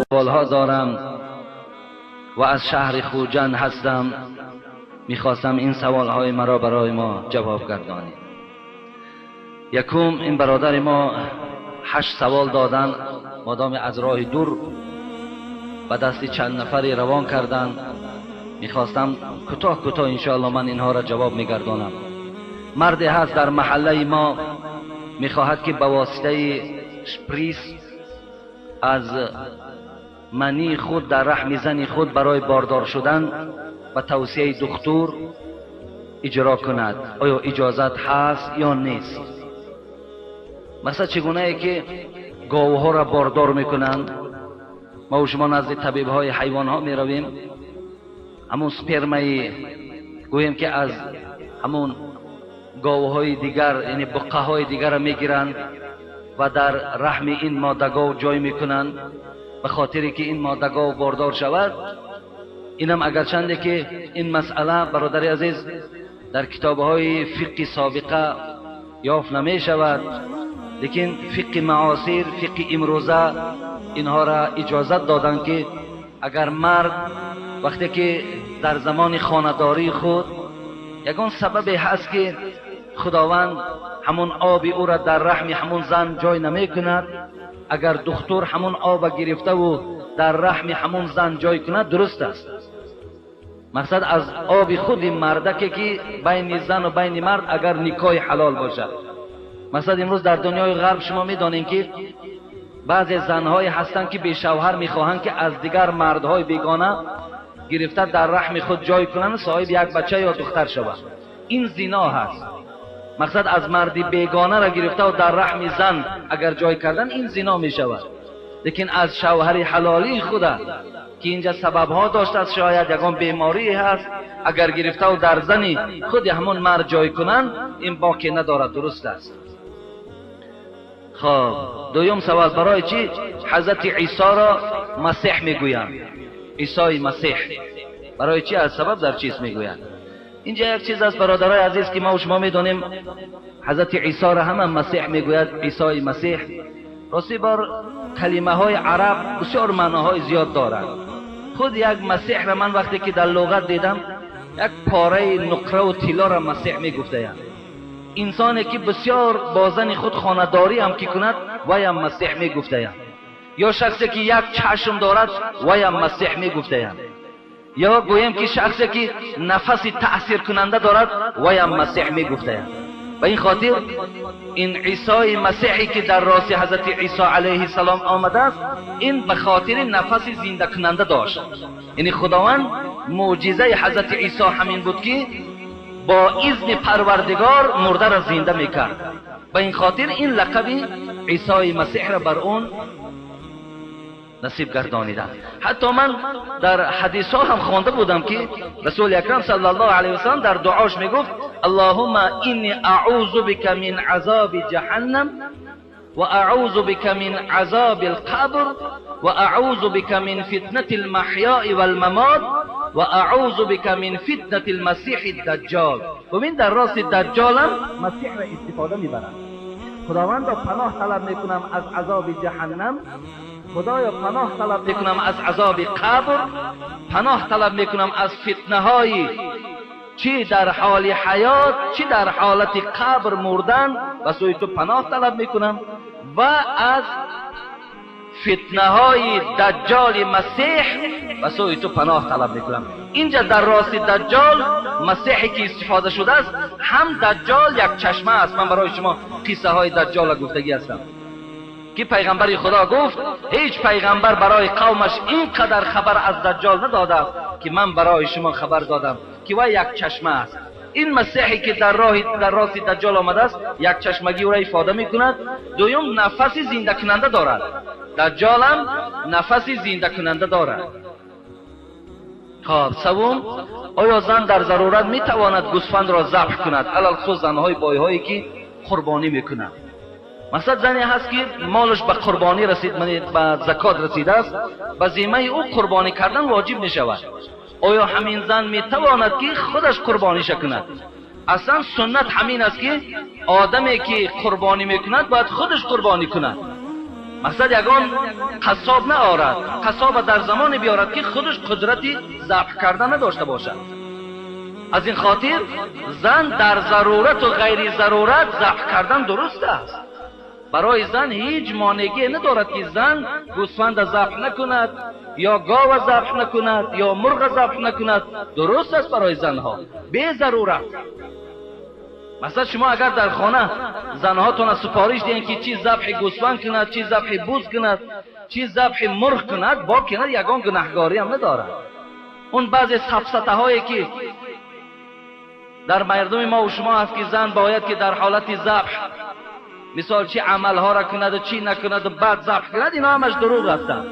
سوالها دارم و از شهر خوجند هستم. میخواستم این سوالهای مرا برای ما جواب گردانید. یکم، این برادر ما 8 سوال دادن، مادام از راه دور به دست چند نفری روان کردن. میخواستم کوتاه کوتاه انشاءالله من اینها را جواب میگردانم. مردی هست در محله ما، میخواهد که به واسطه شپریس از منی خود در رحم زن خود برای باردار شدن به توصیه دکتر اجرا کند. آیا اجازت هست یا نیست؟ مثلا چگونه ای که گاوها را باردار میکنند، ما و شما نزد طبیب های حیوان ها میرویم، همون سپرمای گوییم که از همون گاوهای دیگر، یعنی بقه های دیگر را میگیرند و در رحم این ماده گاو جای میکنند به خاطری که این ماده گاو باردار شود. اینم اگرچنده که این مسئله برادر عزیز در کتابهای فقه سابقه یافت نمی شود، لیکن فقه معاصر، فقه امروزه اینها را اجازت دادن که اگر مرد وقتی که در زمان خانه‌داری خود یگان سبب هست که خداوند همون آب او را در رحم همون زن جای نمی کند، اگر دکتر همون آب گرفته و در رحم همون زن جای کند درست است. مقصد از آب خود مردکه که بین زن و بین مرد اگر نکاح حلال باشد. مقصد امروز در دنیای غرب شما میدانید که بعضی زنهای هستند که به شوهر میخواهند که از دیگر مردهای بیگانه گرفته در رحم خود جای کنند، صاحب یک بچه یا دختر شود. این زنا هست. مقصد از مردی بیگانه را گرفته و در رحم زن اگر جای کردن این زنا می شود. لیکن از شوهر حلالی خدا که اینجا سبب ها داشته است، شاید یگان بیماری هست، اگر گرفته و در زنی خود همون مرد جای کنند این باکی ندارد، درست است. خب دوم سوال، برای چی حضرت عیسی را مسیح میگویند؟ عیسی مسیح برای چی از سبب در چیز میگویند؟ اینجا یک چیز است برادرای عزیز که ما و شما میدونیم حضرت عیسی را هم مسیح میگوید، عیسی مسیح. راستی بار کلمه های عرب بسیار معناهای زیاد دارد. خود یک مسیح را من وقتی که در لغت دیدم یک پاره نقره و طلا را مسیح میگفتند. انسانی که بسیار با زن خود خانه‌داری هم که کند وی هم مسیح میگفتند. یا شخصی که یک چشم دارد وی هم مسیح میگفتند. یا گوییم که شخصی که نفس تأثیر کننده دارد وی هم مسیح میگفتند. به این خاطر این عیسی مسیحی که در راس حضرت عیسی علیه السلام آمده است، این به خاطر نفس زنده کننده داشت. یعنی خداوند معجزه حضرت عیسی همین بود که با اذن پروردگار مرده را زنده میکرد. به این خاطر این لقب عیسی مسیح را بر اون نصیب گردانیدن. حتی من در حدیث ها هم خوانده بودم که رسول اکرم صلی الله علیه وسلم در دعاش میگفت اللهم انی اعوذ بک من عذاب جهنم و اعوذ بک من عذاب القبر و اعوذ بک من فتنة المحیاء والممات و اعوذ بک من فتنة المسیح الدجال. ببین در راست دجال هم مسیح را استفاده میبرند. خداوند را پناه طلب میکنم از عذاب جهنم، خدایا پناه طلب میکنم از عذاب قبر، پناه طلب میکنم از فتنه های چی در حال حیات چی در حالت قبر مردن، و سوی تو پناه طلب میکنم، و از فتنه های دجال مسیح و سوی تو پناه طلب میکنم. اینجا در راست دجال مسیحی که استفاده شده است، هم دجال یک چشمه است. من برای شما قصه های دجال گفتگی هستم که پیغمبر خدا گفت هیچ پیغمبر برای قومش اینقدر خبر از دجال نداده است که من برای شما خبر دادم که وی یک چشمه است. این مسیحی که در راست دجال آمده است یک چشمگی او را افاده میکند. دوم نفس زنده کننده دارد، دجال هم نفس زنده کننده دارد. خب سوم، آیا زن در ضرورت میتواند گوسفند را ذبح کند؟ علی‌الخصوص زنهای بایهایی که قربانی میکنند. مثلا زنی هست که مالش به قربانی رسید، به زکات رسیده است، به ذمه او قربانی کردن واجب می شود. آیا همین زن می تواند که خودش قربانی کند؟ اصلا سنت همین است که آدمی که قربانی میکند باید خودش قربانی کند. مقصد یگان قصاب نآرد، قصاب در زمان بیارد که خودش قدرتی ذبح کردن نداشته باشد. از این خاطر زن در ضرورت و غیر ضرورت ذبح کردن درست است. برای زن هیچ مانعی ندارد که زن گوسفند ذبح نکند یا گاو ذبح نکند یا مرغ ذبح نکند. درست است برای زنها به ضرورت. مثلا شما اگر در خانه زنهاتون سفارش دهین که چی ذبح گوسفند کند، چی ذبح بز کند، چی ذبح مرغ کند، با کند یگان گناهگاری هم ندارد. اون بعضی سفسطه هایی که در مردم ما و شما هست که زن باید که در حالت ذبح مثال چی عملها را کند و چی نکند و بعد ذبح کند، اینا همش دروغ هستند.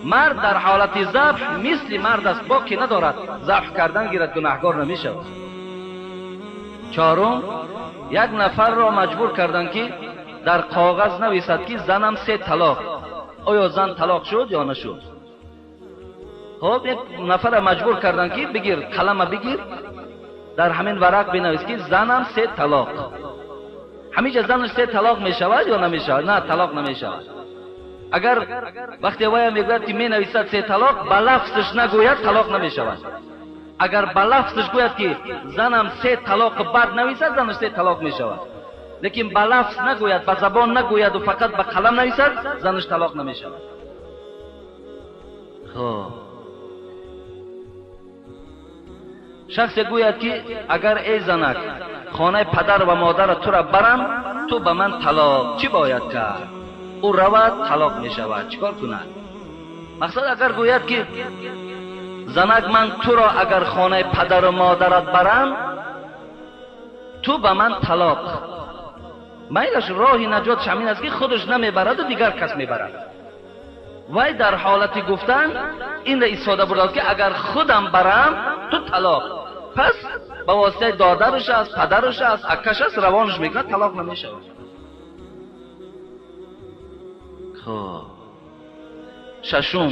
مرد در حالت ذبح مثل مرد است، باکی ندارد، ذبح کردن گیرد گناهگار نمیشود. چهارم، یک نفر را مجبور کردن که در کاغذ نویسد که زنم 3 طلاق. آیا زن طلاق شد یا نشد؟ خب یک نفر را مجبور کردن که بگیر قلم بگیر در همین ورق بنویس که زنم 3 طلاق. همیشه زنش 3 طلاق می شود یا نمی شود؟ نه، طلاق نمی شود. اگر وقتی وای میگوید که می نویسد 3 طلاق، به لفظش نگوید طلاق نمی شود. اگر به لفظش گوید که زنم 3 طلاق بعد نویسد، زنش 3 طلاق می شود. لیکن به لفظ نگوید، به زبان نگوید و فقط به قلم نویسد، زنش طلاق نمی شود. خب شخص گوید که اگر ای زنک خانه پدر و مادر تو را برم، تو به من طلاق، چی باید کرد؟ او رود طلاق می شود، چیکار کند؟ مقصد اگر گوید که زنک من تو را اگر خانه پدر و مادرت برم، تو به من طلاق، میلش راه نجات همین است که خودش نمیبرد و دیگر کس میبرد. وی در حالت گفتن این را استفاده برد که اگر خودم برم تو طلاق، پس به واسطه دادرش است، پدرش است، اکش است، روانش میکند، طلاق نمیشود. خب ششم،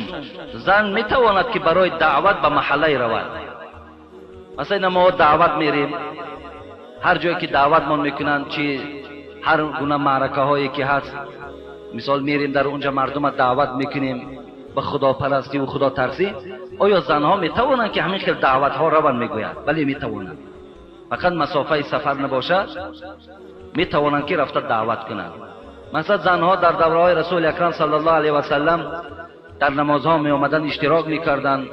زن میتواند که برای دعوت به محله رود. مثلا ما دعوت میریم، هر جایی که دعوت من میکنن، چی هر گونه معرکه هایی که هست، مثال میریم در اونجا مردم دعوت میکنیم به خداپرستی و خدا ترسی. آیا زنها میتوانند که همین خیل دعوت ها روان میگوید؟ بله میتوانند، فقط مسافه سفر نباشد، میتوانند که رفته دعوت کنند. مثلا زنها در دوره های رسول اکرم صلی الله علیه و سلم در نمازها می آمدن اشتراک میکردند.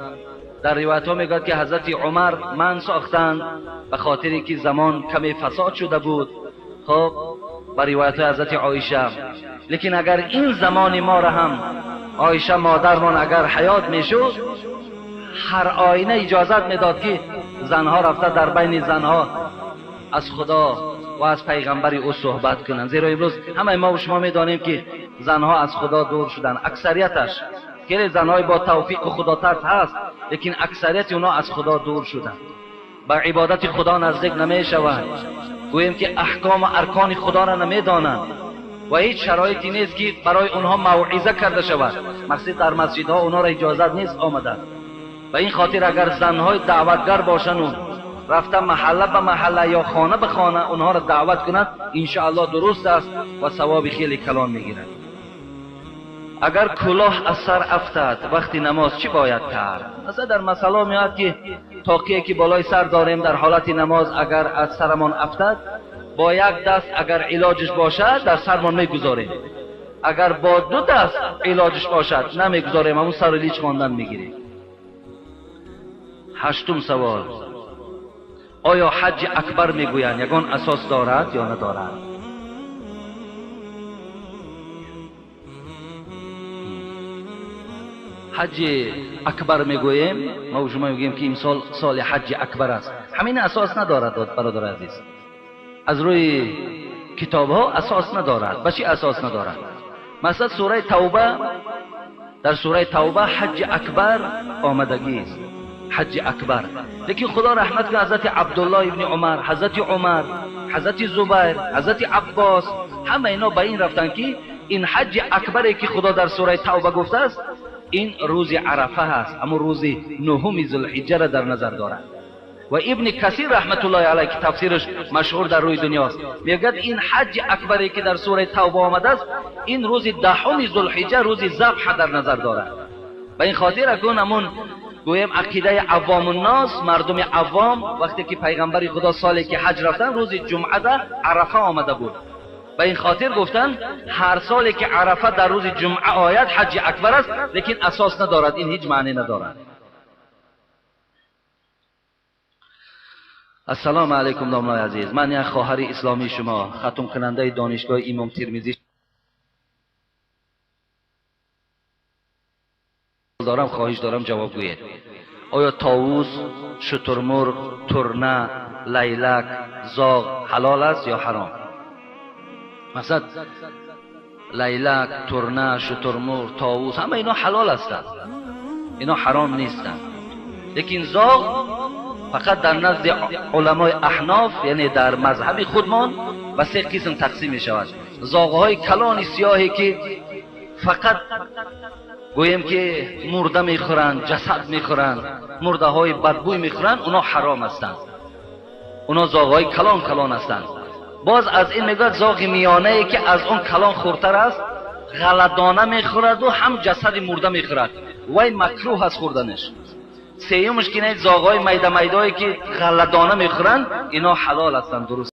در روایت ها میگوید که حضرت عمر من ساختند به خاطری که زمان کمی فساد شده بود. خب و روایت های حضرت عایشه. لیکن اگر این زمان ما را هم عایشه مادرمان اگر حیات میشد، هر آینه اجازت میداد که زنها رفته در بین زنها از خدا و از پیغمبر او صحبت کنند. زیرا امروز همه ما و شما میدانیم که زنها از خدا دور شدن، اکثریتش که زنهای با توفیق و خدا ترس هست، لیکن اکثریت اونا از خدا دور شدن، به عبادت خدا نزدیک نمیشوند، گوییم که احکام و ارکان خدا را نمیدانند و هیچ شرایطی نیست که برای اونها موعظه کرده شود. مقصد در مسجدها اونها را اجازت نیست آمدن. و این خاطر اگر زنهای دعوتگر باشند و رفته محله به محله یا خانه به خانه اونها را دعوت کنند، انشاءالله درست است و ثواب خیلی کلان میگیرند. اگر کلاه از سر افتد وقتی نماز چی باید کرد؟ مثلا در مسئله میاد که تاقیه که بالای سر داریم در حالت نماز اگر از سرمان افتد، با یک دست اگر علاجش باشد در سرمان میگذاریم، اگر با دو دست علاجش باشد نمیگذاریم، همون سر لیچ ماندن میگیریم. هشتم سوال، آیا حج اکبر میگویند یگان اساس دارد یا ندارد؟ حج اکبر میگوییم، ما و شما میگوییم که امسال سال حج اکبر است، همین اساس ندارد برادر عزیز. از روی کتاب ها اساس ندارد. به چی اساس ندارد؟ مثلا سوره توبه، در سوره توبه حج اکبر آمدگی است، حج اکبر. لیکن خدا رحمت کنه حضرت عبدالله ابن عمر، حضرت عمر، حضرت زبیر، حضرت عباس، همه اینا به این رفتن که این حج اکبری که خدا در سوره توبه گفته است این روز عرفه هست، اما روز نهم ذوالحجه را در نظر دارد. و ابن کثیر رحمت الله علیه که تفسیرش مشهور در روی دنیاست میگوید این حج اکبری که در سوره توبه آمده است این روز دهم ذوالحجه روز ذبح در نظر دارد. به این خاطر اکنون همون گویم عقیده عوام الناس، مردم عوام، وقتی که پیغمبر خدا سالی که حج رفتن روز جمعه در عرفه آمده بود، به این خاطر گفتن هر سالی که عرفه در روز جمعه آید حج اکبر است، لیکن اساس ندارد، این هیچ معنی ندارد. السلام علیکم داملای عزیز، من یک خواهر اسلامی شما، ختم کننده دانشگاه امام ترمذی دارم، خواهش دارم جواب گویید. آیا طاووس، شترمرغ، ترنه، لیلک، زاغ حلال است یا حرام؟ مثلا لیلک، ترنه، شترمرغ، طاووس همه اینا حلال هستند، اینا حرام نیستند. لیکن زاغ فقط در نزد علمای احناف، یعنی در مذهب خودمان، به سه قسم تقسیم می شود. زاغهای کلان سیاهی که فقط گوییم که مرده میخورند، جسد میخورند، مرده های بدبوی میخورند، اونا حرام هستند، اونا زاغهای کلان کلان هستند. باز از این میگوید زاغ میانه ای که از اون کلان خورتر است، غلطانه میخورد و هم جسد مرده میخورد، وای مکروه است خوردنش. سیومش که نه زاغهای میده میدهایی که غلطانه میخورند، اینا حلال هستند، درست.